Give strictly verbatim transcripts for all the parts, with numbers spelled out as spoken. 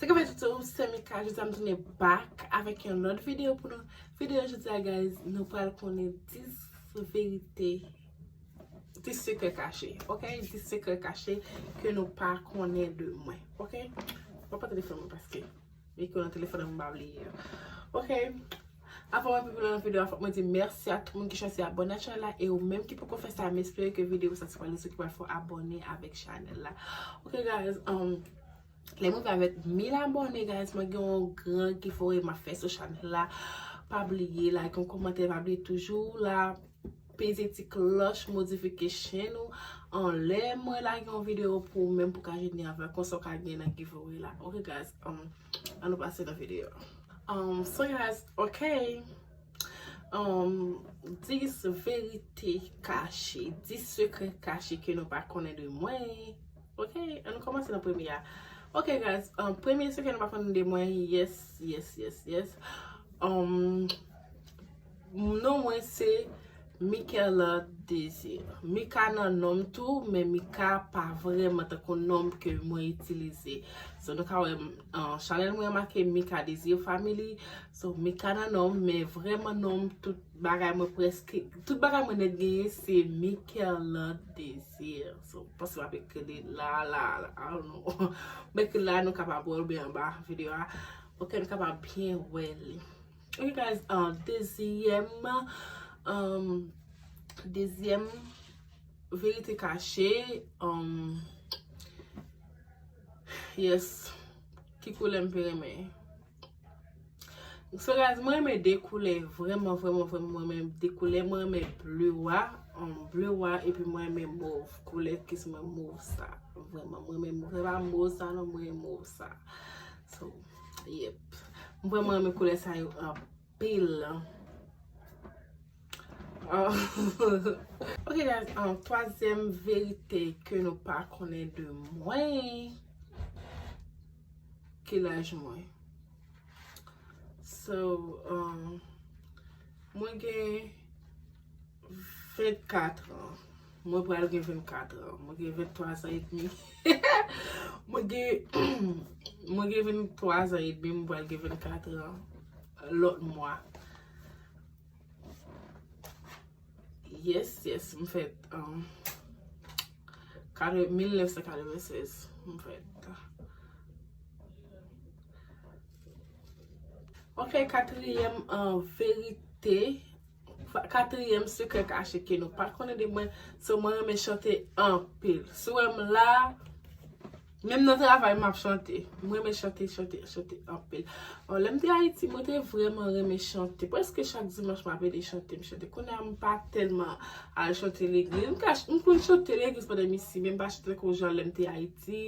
Se konsa, tout se Mika, jodi a m tounen back avèk yon lòt videyo pou nou. Videyo jodi a, guys, nou pral konnen dis verite, dis sekrè kache, ok? Dis sekrè kache ke nou pa konnen de mwen, ok? Mwen pa telefòn mwen paske mikwo nan telefòn mwen, m pa bliye. Ok? Avan mwen pi lwen nan videyo a, fòk mwen di mèsi a tout moun ki chwazi abòne ak chanèl la, e ou menm ki poko fè sa, m espere ke videyo sa se pral rezon ki pral fè w abòne avèk chanèl la. Ok, guys, um, lè m rive avèk mil abòne, guys, mwen gen yon gran giveaway m ap fè sou chanèl la. Pa bliye like, yon kòmantè, pa bliye toujou la peze ti klòch notification ou anlè mwen lage yon videyo pou ou menm pou ka jwenn yon avè konsa w ka gen nan giveaway la. Ok, guys, um, an nou pase nan videyo. Um, so, guys, ok. Um, dis verite kache, dis sekrè kache ke nou pa konnen de mwen. Ok, an nou kòmanse nan premye a. Ok, guys, um, premye sekrè nou pa konnen de mwen, yes, yes, yes, yes. Um, non mwen se Michaela Désir. Mika nan non m tou, men Mika pa vrèman tankou non m ke mwen itilize. So, nou ka wè, uh, chanèl mwen make Mika Désir Family. So, Mika nan non m, men vrèman non m, tout bagay mwen prèske, tout bagay mwen nèt genyen, se Michaela Désir. So, panse m ap ekri li la, la, la, I don't know. M ekri la, nou kapab wè l oubyen anba videyo a. Ok, nou kapab byen wè li. Ok, guys, uh, dezyèm, um, dezyèm verite kache, um, yes, ki koulè m pi renmen? So, guys, mwen renmen de koulè, vrèman, vrèman, vrèman, mwen renmen de koulè. Mwen renmen bleu roi, um, bleu roi, epi mwen renmen mauve, koulè ki sou mwen, mauve sa. Vrèman, mwen renmen mauve, se pa mauve sa non, mwen renmen mauve sa. So, yep. Mwen vrèman renmen koulè sa yo anpil. Ah. Ok, guys, um, twazyèm verite ke nou pa konnen de mwen, ki laj mwen. So, um, mwen gen vennkat an. Mwen pral gen vennkat an. Mwen gen venntwa zan edmi. Mwen gen, mwen gen venntwa zan edmi, mwen pral gen vennkat an lòt mwa. Yes, yes, m fèt, um, katre-, mil nèf san katrevennsèz, m fèt. Ok, katriyèm, uh, verite, fa-, katriyèm sekrè kache ke nou pa konnen de mwen, se mwen renmen chante anpil. Si w wè m la, menm nan travay, m ap chante. Mwen renmen chante, chante, chante anpil. Oh, lè m te Ayiti, mwen te vrèman renmen chante. Prèske chak dimanch, m ap ede chante, m chante. Kounye a, m pa tèlman al chante legliz. M ka ch-, m konn chante legliz pandan m isi, men m pa chante tankou jan lè m te Ayiti.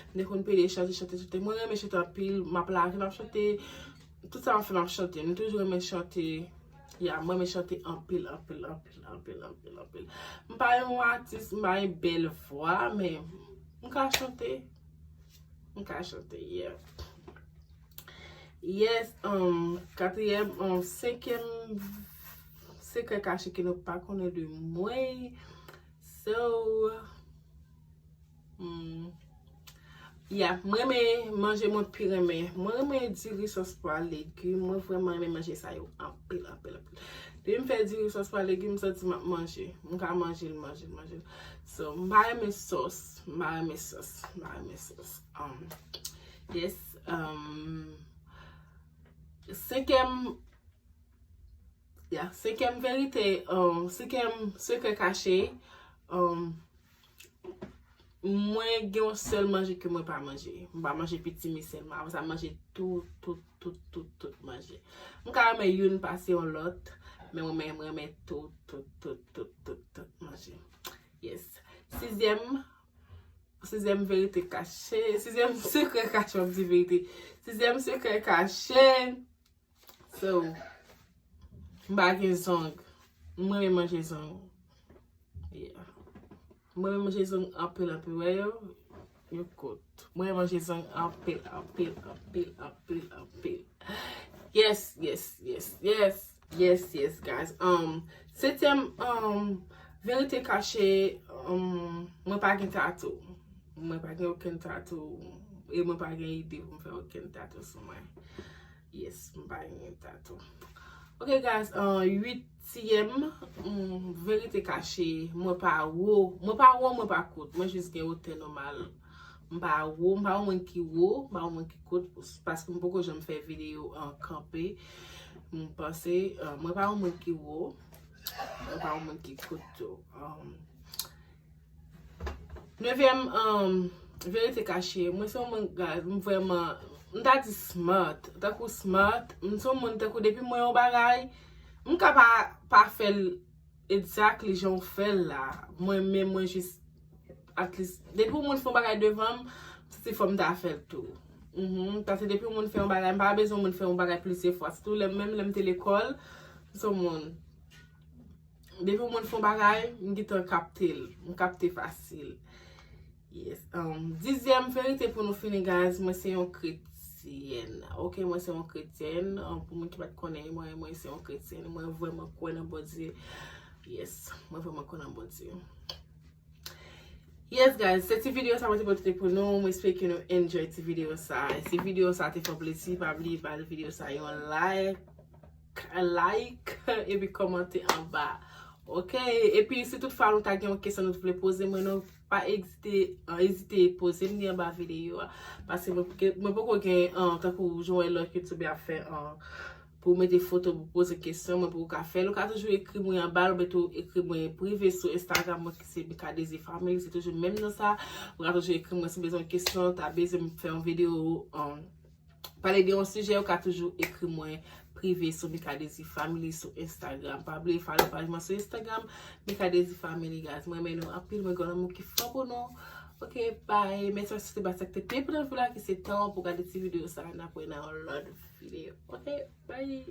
M te konn pede chante, chante, chante. Mwen renmen chante anpil. M ap lave, m ap chante. Tout sa m ap fè, m ap chante. M toujou renmen chante. Ya, mwen renmen chante anpil, anpil, anpil, anpil, anpil, anpil. M pa yon atis, m pa yon bèl vwa, men m ka chante. M ka chante, yeah. Yes, um, katriyèm, um, senkyèm sekrè kache ke nou pa konnen de mwen. So, hmm, yeah, mwen renmen manje mwen pi renmen. Mwen renmen diri, sòs pwa, legim. Mwen vrèman renmen manje sa yo anpil, anpil, anpil. Depi m fè diri, sòs pwa, legim, m santi m ap manje. M ka manje l, manje l, manje l. So, m pa renmen sòs. M pa renmen sòs. M pa renmen sòs. Um, yes. Um, senkyèm, yeah, senkyèm verite, um, senkyèm sekrè kache, um, mwen gen yon sèl manje ke mwen pa manje. M pa manje pitimi sèlman. Apre sa, m manje tout, tout, tout, tout, tout manje. M ka renmen youn pase yon lòt, men mwen, mwen renmen tout, tout, tout, tout, tout, tout manje. Yes. Sizyèm, sizyèm verite kache, sizyèm sekrè kache, m ap di verite. Sizyèm sekrè kache. So, m pa gen zong. Mwen renmen manje zong. Yeah. Mwen renmen manje zong anpil, anpil. Wè yo? Yo kout. Mwen renmen manje zong anpil, anpil, anpil, anpil, anpil. Yes, yes, yes, yes. Yes, yes, guys. Um, setyèm, um, verite kache, um, mwen pa gen tatou. Mwen pa gen okenn tatou. E mwen pa gen ide pou m fè okenn tatou sou mwen. Yes, m pa gen tatou. Ok, guys, uh, uityèm, mm, verite kache. Mwen pa wo. Mwen pa wo, mwen pa kout. Mwen jis gen wotè nòmal. M pa wo, m pa yon moun ki wo, m pa yon moun ki kout, paske m poko janm fè videyo an kanpe. M panse, uh, mwen pa yon moun ki wo, mwen pa yon moun ki kout tou. Um, Nevyèm, um, verite kache. Mwen se yon moun, guys, m vrèman, m ta di smart. Tankou smart, m se yon moun tankou depi mwen yon bagay, m ka pa, pa fè l exactly jan w fè l la. Mwen menm, mwen jis, at least, depi yon moun fè yon bagay devan m, m santi fò m ta fè l tou. Mhm. Paske depi yon moun fè yon bagay, m pa bezwen yon moun fè yon bagay plizyè fwa. Sitou lè m menm, lè m te lekòl, m se yon moun. Depi yon moun fè yon bagay, m gentan kapte l. M kapte fasil. Yes. Um, dizyèm verite pou nou fini, guys. Mwen se yon kretyèn. Ok, mwen se yon kretyèn. Um, pou moun ki pa t konnen, mwen, mwen se yon kretyèn. Mwen vrèman kwè nan Bondye. Yes, mwen vrèman kwè nan Bondye. Yes, guys, se ti videyo sa mwen te pote pou nou. Mwen espere ke nou enjoy ti videyo sa. E si videyo sa te fè w plezi, pa bliye ba videyo sa yon like, like, epi kòmante anba. Ok, epi si tout fwa nou ta gen yon kesyon nou te vle poze mwen, nou pa ezite, uh, ezite poze m li anba videyo a. Paske mwen, mwen poko gen, uh, tankou jan w wè lòt youtubè ap fè, uh, pou mete foto pou poze kesyon, mwen poko ka fè l. Ou ka toujou ekri mwen anba l, oubyen tou ekri mwen prive sou Instagram mwen ki se Mika Désir Family, se toujou menm non sa. Ou ka toujou ekri mwen si w bezwen kesyon, ta bezwen m fè yon videyo, um, pale de yon sijè, ou ka toujou ekri mwen prive sou Mika Désir Family sou Instagram. Pa bliye follow paj mwen sou Instagram, Mika Désir Family, guys. Mwen renmen nou anpil, mwen gen yon lanmou ki fò pou nou. Ok, bye. Mèsi paske se te ba sa ki te pi enpòtan pou la ki se tan pou gade ti videyo sa. N ap wè nan yon lòt videyo. Ok, bye.